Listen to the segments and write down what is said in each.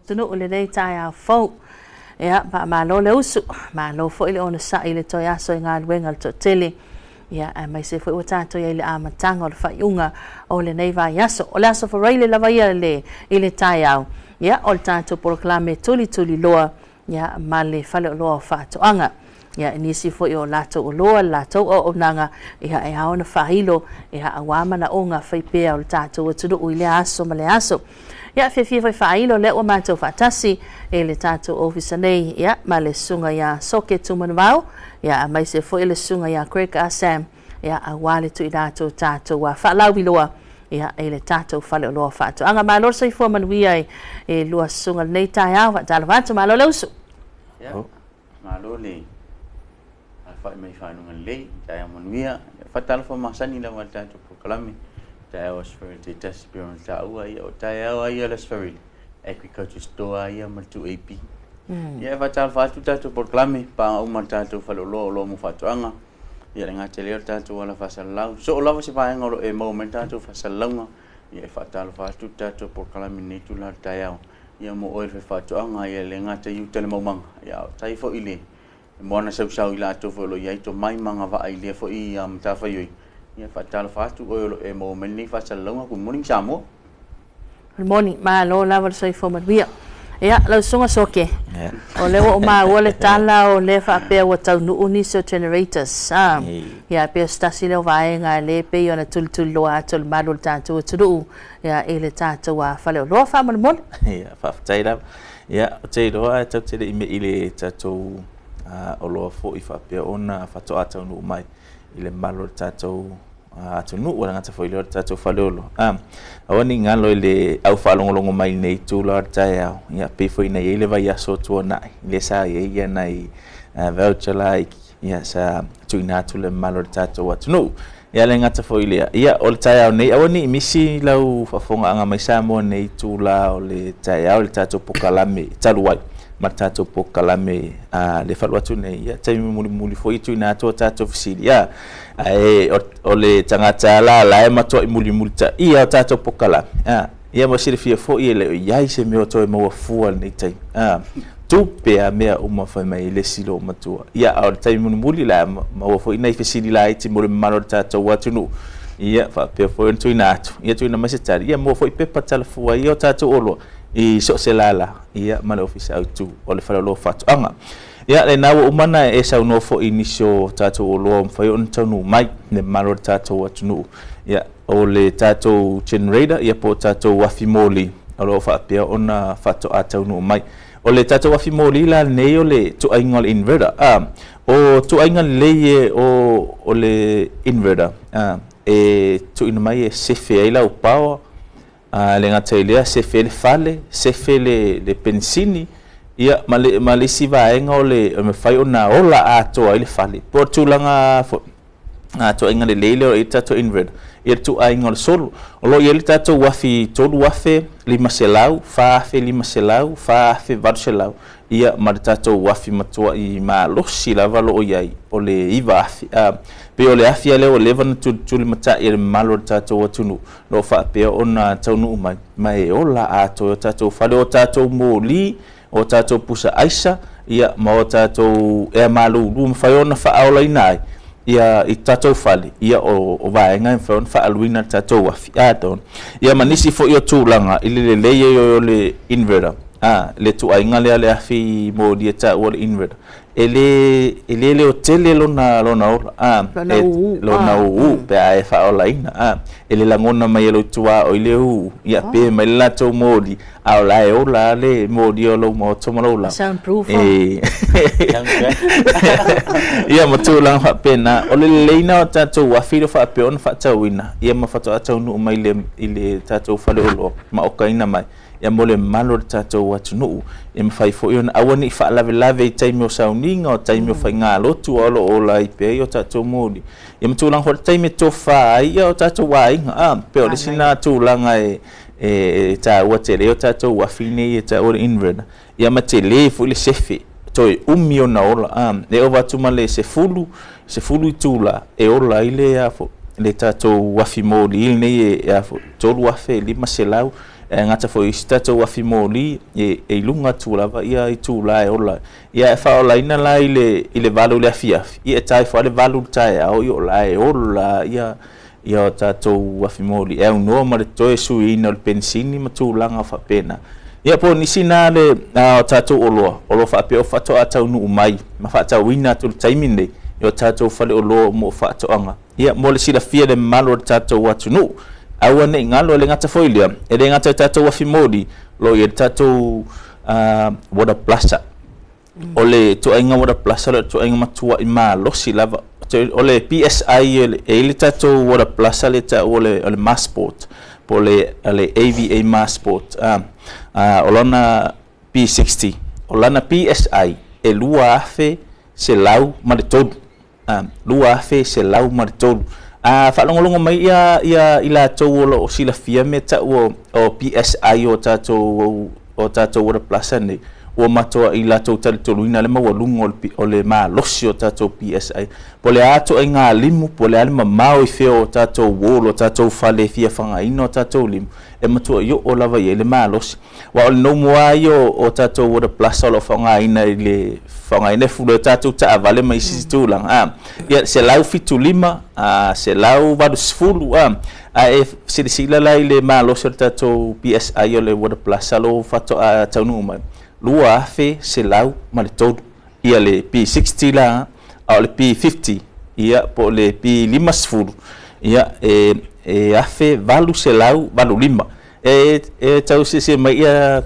Atunuu lenei taeao fou. Ia, faamalo le usu, malo foi le onosai i le toe aso i galuega le toatele. Ia, aemaise foi ua tatou i ai i le amataga o le faaiuga o lenei vaiaso. O le aso Faraile lava ia i le taeao, ia, o le tatou polokalame tulituliloa, ia, ma le faleoloa o faatoaga. Ia, i nisi foi o latou oloa, le latou auaunaga, ia, e ao ona faailo, ia, aua manaoga faipea o le tatou atunuu i lea aso ma lea aso. Ia, fiafia foi faailo lea ua matou faatasi i le tatou ofisa nei, ia, ma le susuga ia Soke Tumanuvao, ia, aemaise foi le susuga ia Craig Assam, ia, aua le tuuina atu o tatou faalauiloa, ia, i le tatou faleoloa o faatoaga. Malo le soifua manuia i lua susuga lenei taeao, faatalofa atu, malo le usu. Ia, malo le alafai mai fanuga lelei, taeao manuia. Faatalofa masani lava i le tatou polokalame, taeao Aso Faraile taitasi pei ona taua, ia o taeao lava ia o le Aso Faraile, Agriculture Store ia ma le 2AP. Ia e faatalofa atu le tatou polokalame, paga uma le tatou faleoloa o oloa mo faatoaga, ia le gata i lea o le tatou ala faasalalau. Soo lava se vaega o lo o e maua mai le tatou faasalalauga, ia e faatalofa atu le tatou polokalame i lenei itula o le taeao, ia mo oe le faifaatoaga, ia le gata i uta i le maumaga, ia a o tai foi i le moana sausau i latou foi o lo o i ai tomai ma agavaa i lea foi matafaioi. Ia faatalofa atu oe o lo o e maua mai lenei faasalalauga. Good morning Samoa. Good morning, malo lava le soifua manuia. Ia, lau susuga Soke, o lea ua ou maua le tala o lea faapea ua taunuu nisi o generators. Ia, pei o se tasi lea o vaega lea pei ona tulituliloa atu e le malu o le tatou atunuu, ia, i le tatou faleoloa faamolemole. Ia, faafetai lava. Ia, ou te iloa e tatou te le i me i le tatou oloa foi faapea ona faatoa taunuu mai i le malu o le tatou atunuu, ua le gata foi i lea o le tatou faleoloa. Aua ne i galo i le au faalogologo mai i lenei itula o le taeao, ia pei foi ona i ai le vaiaso o tuanai, lea sa i ai ia nai voucher laiti, ia sa tuuina atu le mamalu o le tatou atunuu. Ia le gata foi i lea, ia o le taeao nei, aua ne i misi lau faafofogaaga mai Samoa nei itula o le taeao i le tatou polokalame talu ai ma le tatou polokalame le falu atu nei, ia taimi mulimuli foi e tuuina atu a tatou fesili. Ia, ae o le tagata la la e matuai mulimulitaia o tatou polokalame. Ia ma silafia foi e le o i ai se mea o toe maua fua i lenei taimi. Tupe a mea uma fai mai le isi loomatua. Ia, a o le taimi mulimuli la maua foi nai fesili laiti mo le mamalu o le tatou atunuu. Ia, faapea foi ona tuuina atu. Ia, tuuina mai se tali. Ia, maua foi pepa talafua ia o tatou oloa i so o se lala, ia, ma le Ofisa Autu o le Faleoloa o Faatoaga. Ia, lena ua uma ona e saunoa foi i nisi o tatou oloa ua mafai ona taunuu mai i le mamalu o le tatou atunuu. Ia, o le tatou generator, ia po o tatou afi moli o lo o faapea ona faatoa taunuu mai. O le tatou afi moli la lenei o le tuaiga o le inverter. O tuaiga lelei e o le inverter, e tuuina mai e sefe ai lau power, le gata i lea, sefe ai le fale, sefe le penisini, ia, ma le isi vaega o le mafai ona ola atoa ai le fale. Po o le tulaga foi, tuaiga lelei lea o i tatou inverter, ia le tuaiga o le solo. O lo o i ai le tatou afi 3,500, 4,500, 4,800, ia ma le tatou afi matuai malosi lava o lo o i ai, o le 9,000. Pei o le afi lea ua leva ona tulituli matai e le mamalu o le tatou atunuu, o lo o faapea ona taunuu mai, ma e ola atoa o tatou fale, o tatou moli, o tatou pusa aisa, ia, ma o tatou ea malulu mafai ona faaolaina ai, ia, i tatou fale, ia, o vaega e mafai ona faaaluina le tatou afi. Ia, ma nisi foi o tulaga i le lelei ai o le inverter, le tuaiga lea le afi moli e taua le inverter, e le leotele lona ola, lona uu pe a e faaolaina. E le lagona mai e lou tuaoi le uu, ia pe mai le latou moli, a o la e ola le moli o lou maoto ma lou lau. Soundproof. Ia, ma tulaga faapena. O le leleina o tatou afi o faapea ona faatauina, ia ma faatoa taunuu mai i le tatou faleoloa ma okaina mai, ia mo le mamalu o le tatou atunuu, e mafai foi ona aua ne i faalavelave i taimi o sauniga, o taimi o faigalotu, o lo o ola ai pea i o tatou moli. Ia ma tulaga foi le taimi e tofa ai ia o tatou aiga. Pei o le isi na tulaga e taua tele o tatou afi nei e taua le inverter. Ia ma tele foi le sefe, toe umi ona ola. E ova atu ma le 10 itula e ola ai le le tatou afi moli nei e 3,500. E gata foi isi tatou afi moli e i luga atu lava ia itulā e ola. Ia e faaolaina la i le 8 i le afiafi, ia e ta ifo lava le 8 i le taeao, ia o la e ola ia o tatou afi moli e aunoa ma le toe suiina o le penisini ma tulaga faapena. Ia po o nisi na le o tatou oloa o lo o faapea o faatoa taunuu mai ma faatauina atu i le taimi lenei i o tatou faleoloa mo faatoaga. Ia mo le silafia le mamalu o le tatou atunuu, aua ne i galo e le gata foi lea, e le gata i tatou afi moli, o lo o i ai le tatou water plaza. O le ituaiga water plaza o le ituaiga matuai malosi lava. O le PSI e i ai le tatou water plaza lea e taua o le Massport, po o le AVA Massport. O lona P60, o lana PSI e 2,103. 2,103. Faalogologo mai ia i latou o lo o silafia mea taua o PSI o tatou water plaza nei, ua matuai latou talitoluina le maualuga o le malosi o tatou PSI. Po o le a ituaiga limu, po o le a le mamao i fea o tatou wall, o tatou fale e fia fagaina o tatou limu, e matuai oo lava i ai le malosi. Aua o le nomoa ia o tatou water plaza o lo o faaaogaina i le faaaogaina e fulu ai o tatou taavale ma isi tulaga. Ia 175, 180, ae silasila la i le malosi o le tatou PSI o le water plaza lo faatoa taunuu mai, 2,103 ia le P60 la, a o le P50 ia po o le P50 ia e 1,885. E tau sese mai ia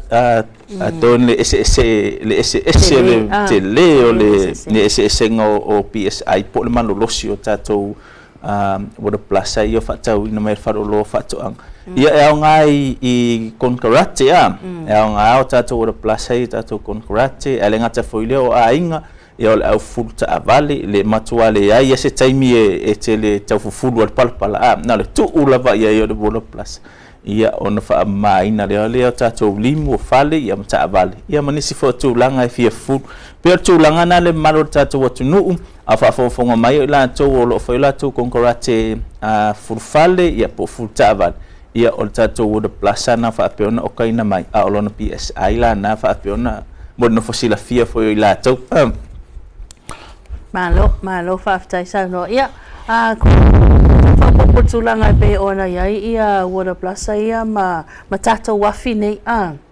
atonu le eseese le eseese le tele o le eseesega o PSI po o le malolosi o tatou water plaza ia faatauina mai le faleoloa faatoaga. Ia e aoga i konekarate e aoga o tatou water plaza ia tatou konekarate, ae le gata foi lea o aiga, ia o le aufufulu taavale, le matua leai se taimi e tele taufufulu ai le palapala, na o le tuu lava i ai o le water plaza. Ia ona faamamaina lea o tatou limu o fale ia ma taavale, ia ma nisi foi o tulaga e fia fufulu. Pei o le tulaga na le mamalu o le tatou atunuu, a faafogafoga mai o i latou o lo o fai o latou konekarate fulufale ia po o fulu taavale, ia o le tatou water plaza na faapea ona okaina mai, a o lona PSI la na faapea ona mo le nofo silafia foi o i latou. Malo, malo faafetai saunoa. Ia, faaopoopo tulaga e pei ona i ai ia water plaza ia ma tatou afi nei,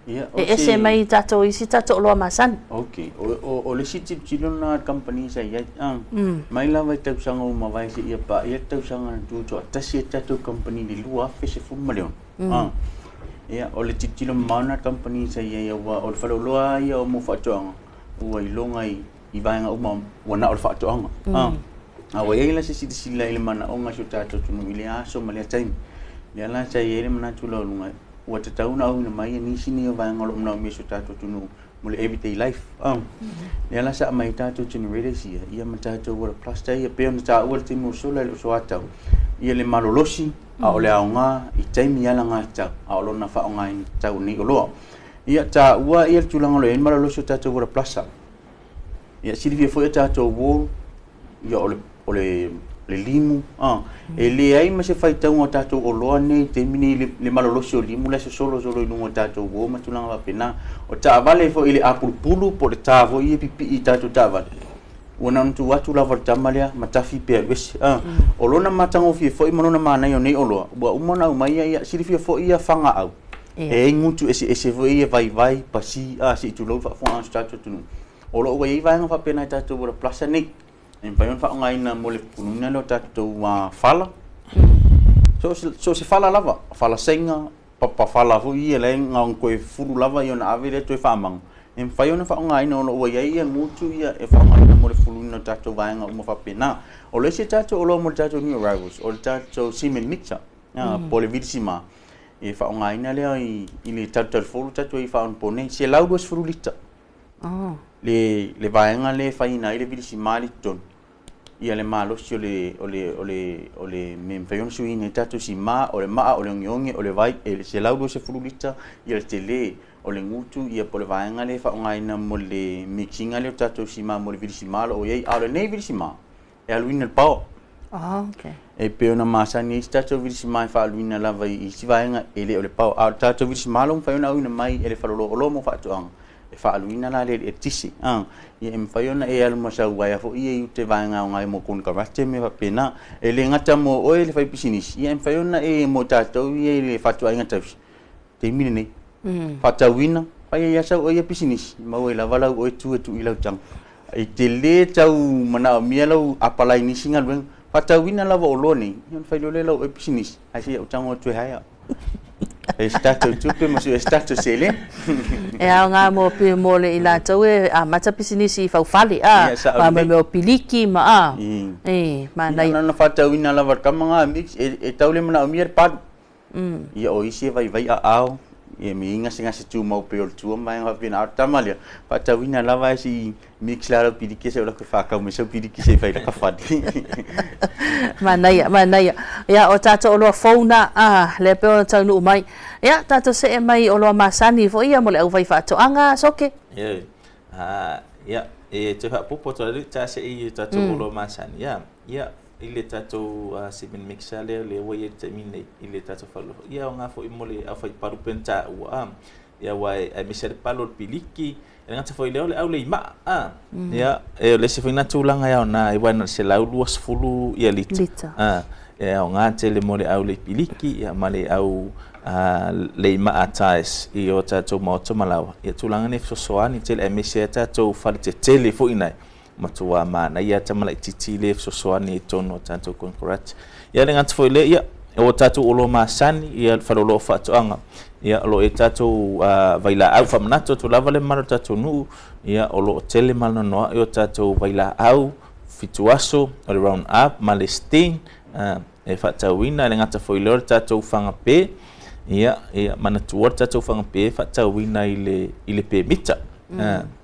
e ese mai tatou isi tatou oloa masani. Ok, o le isi tilotilo lena a le company sa i ai, mai lava i tausaga ua mavae seia paia le tausaga na tutoatasi ai le tatou company i le 2016. Ia, o le tilotilo mamao lena a le company sa i ai, aua o le faleoloa ia o mo faatoaga ua iloga i vaega uma ua na o le faatoaga. A ua i ai la se silasila i le manaoga o si o tatou atunuu i lea aso ma lea taimi. Lea la sa i ai le manatu laualuga ua tatau ona auina mai nisi nei o vaega o lo o manaomia e si o tatou atunuu mo le everyday life. Lea la sa aumai tatou generators ia, ia ma tatou water cluster ia, pei ona taua le taimi ua sola i le soatau, ia le malolosi, a o le aoga i taimi alagatatau, a o lona faaaogaina tatau nei oloa. Ia taua ia le tulaga o lo o i ai le malolosi o tatou water plaza. Ia silafia foi o tatou wall, ia o le limu, e leai ma se faitauga o tatou oloa nei i taimi nei le malolosi o limu la e sosolo solo i luga o tatou wall ma tulaga faapena. O taavale foi i le apulupulu po o le ta foi ia pipii i tatou taavale, ua na ona tuu atu lava o le tama lea ma tafi pe alu ese. O lona matagofie foi ma lona manaia o nei oloa, ua uma ona aumai ia silafia foi ia fagaau, e ai gutu eseese foi ia vaivai, pasi, se i tulou le faafofoga a si o tatou atunuu. O lo o ua i ai vaega faapena i tatou water plaza nei, e mafai ona faaaogaina mo le pupuluina lea o tatou fala. So se fala lava, fala saiga, papa fala foi ia la e toe fulu lava ia ona ave lea toe faamaga. E mafai ona faaaogaina ona ua i ai ia gutu ia e faaaogaina mo le fuluina o tatou vaega uma faapena. O le isi tatou oloa mo le tatou new arrivals, o le tatou cement mixer, po o le vilisima, e faaaogaina lea i le talutalufolu tatou i faaonapo nei, 120 lita. Le vaega lea e faiina ai le vilisima le totonu, ia le malosi o le mea mafai ona suiina ai tatou sima, o le maa, o le ogeoge, o le vai, e 120 lita, ia le tele o le gutu, ia po o le vaega lea e faaaogaina mo le mixinga lea o tatou sima mo le vilisima o lo o i ai. A o lenei vilisima, e aluina le power. E pei ona masani ai se tatou vilisimā e faaluina lava i isi vaega e le o le pao, a o le tatou vilisimā lo mafai ona auina mai e le faloloa oloa mo faatoaga e faaluina la le eletise. Ia e mafai ona e alu ma sau uaea foi ia i uta i vaega aoga mo konekarate ma mea faapena. E le gata mo oe le faipisinisi, ia e mafai ona e mo tatou ia i le fatuaiga tausi taimi lenei. Faatauina, fai ai lava sau oe ia pisinisi, maua ai lava lau oe tu e tuu i lau taga. E te le tau manaomia lau apalai i nisi galuega, faatauina lava oloa nei, ia ona fai loa lea o lau oe pisinisi, ae se i ou tago atu e hire. E se tatou tupe ma sue se tatou seleni. E aoga mo pe mo le i latou e amata pisinisi i faufale a Ia, sao ma lelei. mea o piliki ma a e Ia, manaia. na ona faatauina lava e le tama lena mix, e tau le manaomia le palu. Ia o isi e vaivai aao, ia me i gasegase tumau pei o le tua ma vaega faapena. A o le tama lea, faatauina lava ae se i mix la lau piliki se i ou alu atu e faatau mai sau piliki se i fai ai laka fale. Manaia, manaia. Ia, o tatou oloa fou na, a, lea pei ona taunuu mai. Ia, tatou see mai i oloa masani foi ia mo le aufai faatoaga, Soke. Ia, ia, e toe faaopoopo atu lava ta se i tatou oloa masani. Ia, ia, i le tatou cement mixer lea lea ua i ai le taimi nei i le tatou faleoloa. Ia aoga foi mo le aufai palu pei ona taua. Ia, aua e aemaise le palu o le piliki, e le gata foi i lea o le aulei maa. Ia, e o le isi foi lena tulaga e aoga ai, aua na o le 120 ia lita. Lita. E aoga tele mo le aulei piliki ia ma le au leimaa tiles i o tatou maota ma laoa. Ia tulaga nei fesoasoani tele aemaise ai tatou faletetele foi nai matua manaia tama laitiiti le fesoasoani i totonu o tatou konekarate. Ia le gata foi i lea, ia o tatou oloa masani ia le faleoloa o faatoaga, ia o lo o i ai tatou vailaau faamanatu atu lava le mamalu o le tatou nuu, ia o lo o tele ma anoanoai o tatou vailaau 7 aso o le round up ma le sting e faatauina. E le gata foi i lea o le tatou fagape, ia ia manatua le tatou fagape e faatauina i le pemita.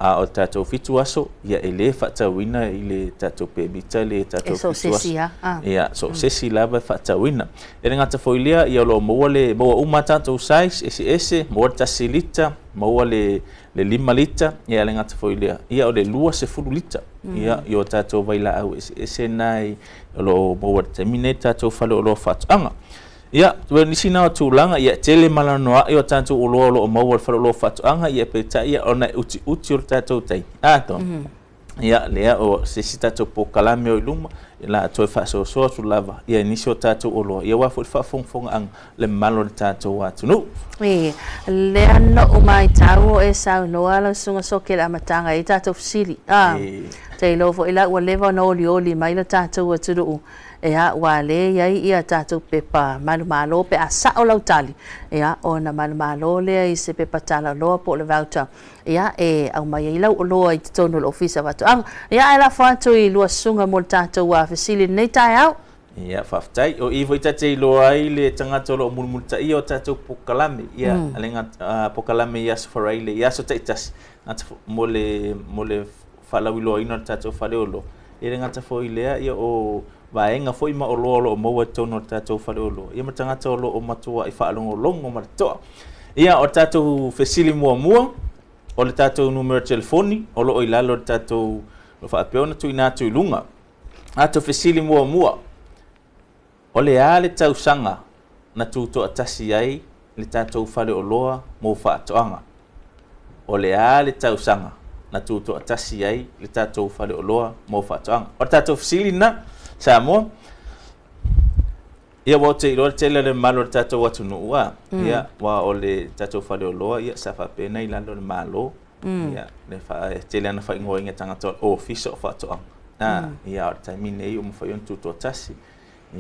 A o le tatou 7 aso, ia e le faatauina i le tatou pemita le tatou E so o 7 aso. se isi lava. Ia, so o se isi lava e faatauina. E le gata foi i lea, ia o lo o maua le maua uma tatou size eseese, maua le 1 lita, maua le 5 lita, ia e le gata foi i lea, ia o le 20 lita. Ia, i o tatou vailaau eseese na o lo o maua i le taimi nei tatou faleoloa faatoaga. Ia, o nisi na o tulaga, ia tele ma anoanoai o tatou oloa o lo o maua i le faleoloa faatoaga, ia peitai ia ona e utiuti o le tatou taimi. To. Ia, lea o se isi tatou polokalame o i luma, ia la toe faasoasoa atu lava ia nisi o tatou oloa, ia aua foi le faafogafogaaga le mamalu o le tatou atunuu. E, lea no o mai tau o e saunoa lau susuga Soke i le amataga i tatou fesili. Te iloa foi la ua leva ona olioli mai le tatou atunuu. Ea, ua le iai ia tatou pepa manumalo pe a sao lau tali. Ea, ona manumalo lea i se pepa talanoa po o le voucher. Ia, e aumai ai lau oloa i totonu o le ofisa o faatoaga. Ia, ae lafo atu i lua susuga mo le tatou fesili lenei taeao. Ia, faafetai. O i foi ta te iloa ai le tagata o lo o mulimulitaia o tatou polokalame. Ia, le polokalame i aso Faraile, i aso taitasi, gata mo le faalauiloaina o le tatou faleoloa. Ia le gata foi i lea, ia o vaega foi ma oloa o lo o maua i totonu o le tatou faleoloa. Ia ma tagata o lo o matuai faalogologo ma le toa. Ia, o le tatou fesili muamua, o le tatou numera telefoni, o lo o i lalo o le tatou, o faapea ona tuuina atu i luga. Tatou fesili muamua, o le a le tausaga na tutoatasi ai le tatou faleoloa mo faatoaga? O le a le tausaga na tutoatasi ai le tatou faleoloa mo faatoaga? O le tatou fesili lena, Samoa. Ia, ua ou te iloa le tele o le mamalu o le tatou atunuu a. Ia, ua o le tatou faleoloa, ia sa faapena i lalo o le Malo. Ia, le tele ana faaigoaina e tagata o Ofisa o Faatoaga. Ia, o le taimi nei ua mafai ona tutoatasi.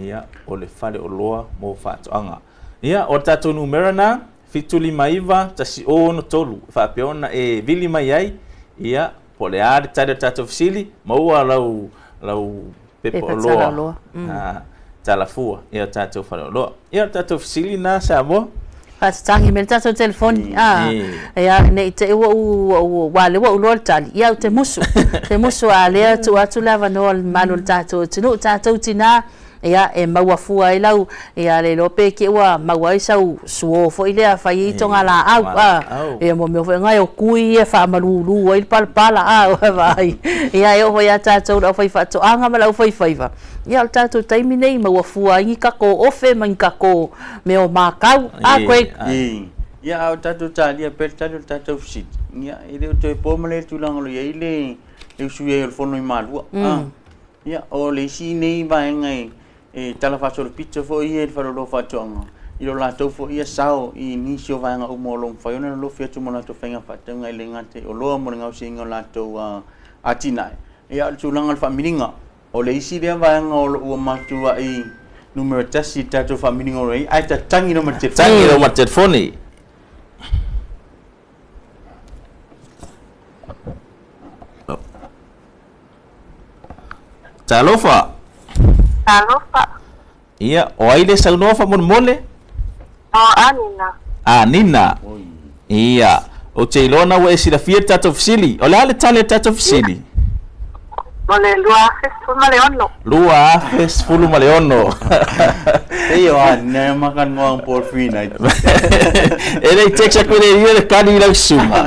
Ia, o le faleoloa mo faatoaga. Ia, o le tatou numera na, 759 1063, faapea ona e vili mai ai, ia, po o le a le tali o le tatou fesili, maua lau pepa Pepa oloa. talaloa. Talafua, ia o tatou faleoloa. Ia, o le tatou fesili na, Samoa. Faatagi mai le tatou telefoni. Ia, nei te ua u ua le ua uloa le tali. Ia, u te musu. Te musu a lea tu atu le avanoa le mamalu o le tatou atunuu, tatou tina. Ia e maua fua ai lau ia le iloa pe ke ua maua ai sau suo foi lea fai ai togalaau a. Ia mo mea foi gai o kui ia faamalūlū ai le palapala a ua vaai. Ia e oo foi ia tatou le aufaifaatoaga ma le aufaifaiva. Ia o le tatou taimi nei maua fua ai ni kako ofe ma ni kako mea o makau a Craig. Ia a o tatou talia pea le tali o le tatou fesili. Ia e le o toe po ma le tulaga o lo o i ai le usui ai o le fono i Malua. Ia o le isi nei vaega e tala faasolopito foi ia i le faleoloa faatoaga i lo latou foi ia sao i nisi o vaega uma o lo o mafai ona lolofi atu mo latou faiga faatauga i le gata i oloa mo le gaosiaiga o latou atinae. Ia o le tulaga o le faamiliga o le isi lea vaega o lo o ua matuai numera tasi i le tatou faamiliga o lo o i ai, ae tatagi loa ma le telefoni. Tagi loa ma le telefoni. Talofa. Talofa. Ia, o ai le saunoa faamolemole? O Anina. Anina. Ia, ou te iloa na ua e silafia le tatou fesili. O le a le tali a le tatou fesili? O le 2016. 2016. Pei o Anina e makanoa ang Paul Free Night. E le i text aku le ia le kali i lau suma.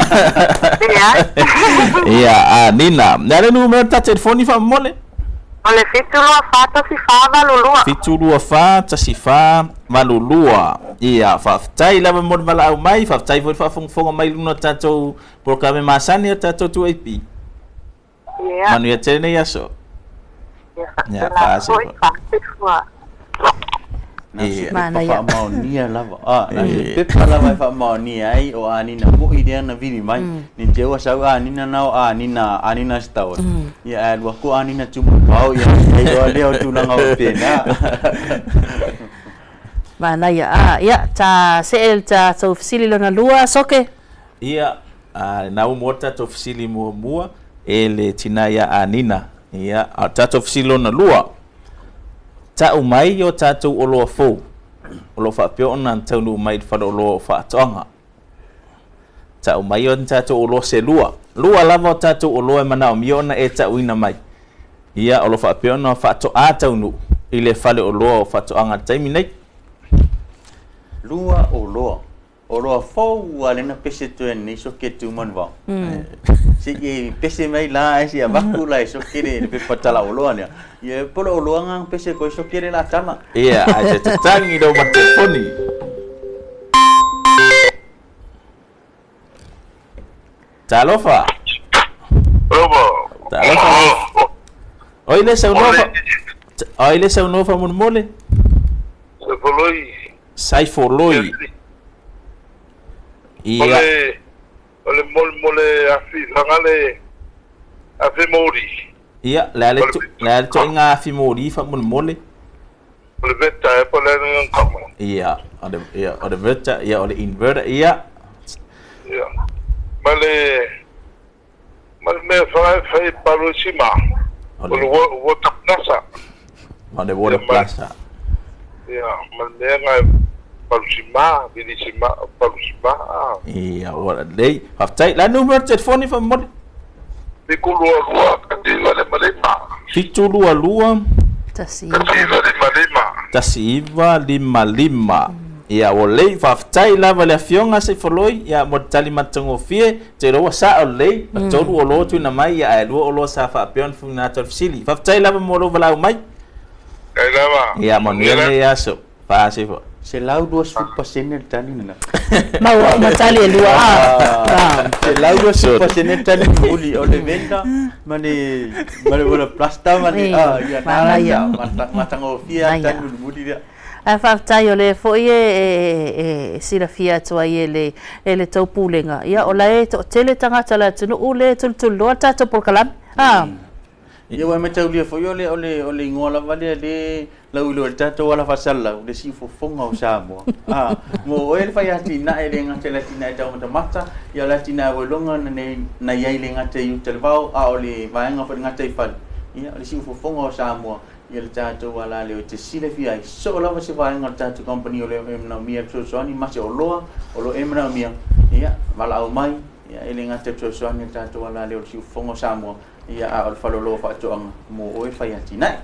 Ia, Anina. Le a le numera o le ta telefoni faamolemole? O le 724 1482. 724 1482. Ia, faafetai lava mo le valaau mai, faafetai foi le faafogafoga mai i luga o le tatou polokalame masani o le tatou 2AP. Ia. Manuia tele nei aso. Ia, Ia, faapena faase foi, foi. faasefua. Na o se Ia. pepa Manaia. faamaonia lava. Na o se Ia. pepa lava e faamaonia ai o Anina moi lea na vili mai. Ni te ua sau Anina na o Anina, Anina Stowell. Ia ae alu aku Anina Tumapao ia e iloa lea o tulaga o pena. Manaia a. Ia ta see le tatou fesili lona lua soke. Ia, na ua mua le tatou fesili muamua e le tina ia Anina. Ia, a o le tatou fesili lona lua, tau mai o tatou oloa fou o lo o faapea ona taunuu mai i le faleoloa o faatoaga. Tau mai o tatou oloa se lua. Lua lava o tatou oloa e manaomia ona e tauina mai. Ia, o lo o faapea ona faatoa taunuu i le faleoloa o faatoaga i le taimi nei. Lua oloa. Oloa fou ua lena pese toe nei so ke tu manvao. Se i pese mai la ai si avaku la so ke le pepa tala oloa lea. Ia polo oloa ngang pese ko so ke le la tala. Ia, ae te tatangi lou ma le telefoni. Talofa. Oba. Talofa. Oi le saunoa fa Oi le saunoa faamolemole. Saifoloi. Saifoloi. Ia. Ole ole mole mole afi fangale afi mori. Ia, le a le to le a le toaiga afi moli faamolemole. O le veta e po le ngang kama. Ia, o le ia o le veta, ia o le inverter, ia. Ia. Male male me fa fa palusima. O O le le water plaza. o le water plaza. Ia, male me ngai palusima, vilisima, palusima. Ia, ua lelei. Faafetai. Le a le numera o le telefoni faamolemole? 722 195. 722 19. 1955. 1955. Ia, ua lelei, faafetai lava le afioga Saifoloi, ia mo le tali matagofie, te iloa ua sao lelei, o tolu oloa tuuina mai, ia ae lua oloa sa faapea ona fuina atu ai le fesili. Faafetai lava mo lou valaau mai. Kai lava. Ia, manuia lenei aso. Faasefo. 120% le tali lena. Ma ua uma tali e lua a. 120% le tali muli o le veta ma le ma le wala plasta ma le ia na Manaia. matagofie a Manaia. tali mulimuli lea. Ae faafetai o lea foi e e silafia atu ai e le e le tou pulega. Ia o la e toatele tagata o le atunuu le tulituliloa le tatou polokalame. A. Ia ua mataulia foi o le o le o le igoa lava lea le lauiloa i le tatou ala faasalalau le siufofoga o Samoa. Mo oe le fai atinae le gata i le atinae taumatamata, ia o le atinae ua iloga na nei na i ai le gata i uta i le vao, a o le vaega foi le gata i fale. Ia o le siufofoga o Samoa, ia le tatou ala lea e te silafia ai soo lava se vaega o le tatou company o le e manaomia le fesoasoani ma se oloa o lo o e manaomia, ia valaau mai, ia e le gata i le fesoasoani a le tatou ala lea o le siufofoga o Samoa, ia a o le faleoloa o faatoaga mo oe le fai atinae.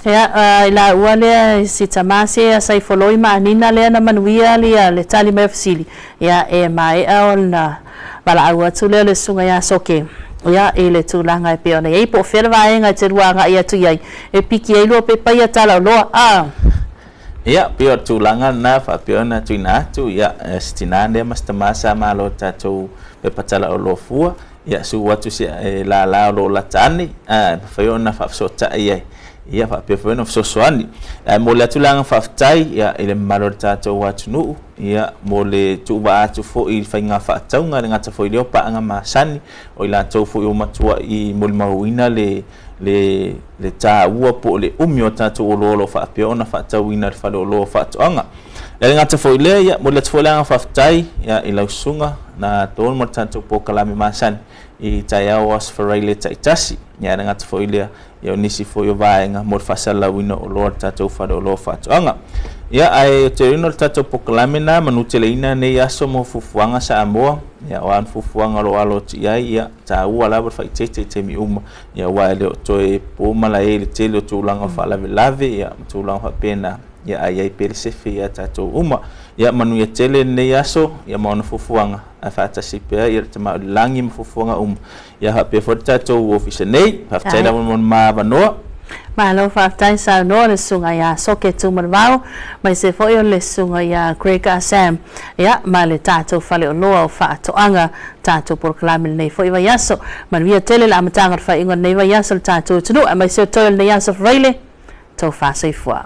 Ia, i laua lea si tamā sia sa i foloi ma anina lea na manuia lia le tali mai o fesili. Ia, e maea ona valaau atu lea o le susuga ia Soke. Ia, i le tulaga e pei ona i ai po o fea le vaega e te lua agai atu i ai e piki ai lua pepa ia talaoloa. A. Ia, pei o le tulaga lena faapea ona tuuina atu, ia, si tinā lea ma si tamā sa malo i le tatou pepa talaoloa fua, ia, suu atu si lālā o lo o lata ane, e mafai ona faafesootai ai, ia, faapea foi ona fesoasoani. Ae momoli atu le agaga faafetai, ia, i le mamalu o le tatou atunuu, ia, mo le tuuvaa atu foi i le faiga faatauga, e le gata foi i lea o paaga masani, o i latou foi ua matuai molimauina le le le taua po o le umi o tatou oloa o lo o faapea ona faatauina i le faleoloa o faatoaga. E le gata foi i lea, ia, momoli atu foi le agaga faafetai, ia, i lau susuga na tonu ma le tatou polokalame masani i taeao o Aso Faraile taitasi. Ia, e le gata foi i lea, ia, o nisi foi o vaega mo le faasalalauina o oloa a le tatou faleoloa o faatoaga. Ia, ae ou te iloaina o le tatou polokalame lena manuteleina nei aso mo fuafuaga Samoa, ia, o a ni fuafuaga o lo o alo atu i ai, ia, taua lava le faaeteete i taimi uma, ia, aua e le o toe po malae i le tele o tulaga o faalavelave, ia, ma tulaga faapena, ia, ae i ai pea le sefe ia tatou uma. Ia, manuia tele lenei aso, ia, ma ona fuafuaga, ae faatasi pea ia le Tama o le Lagi ma fuafuaga uma, ia, faapea foi le tatou ofisa nei. Faafetai lava mo le ma avanoa. Malo faafetai saunoa le susuga ia Soke Tumanavao, aemaise foi o le susuga ia Greg Sam, ia, ma le tatou faleoloa o faatoaga, tatou polokalame lenei foi vaiaso. Manuia tele le amataga o le faaiuga o lenei vaiaso le tatou atunuu, aemaise o toe o lenei aso Faraile. Tofa soifua.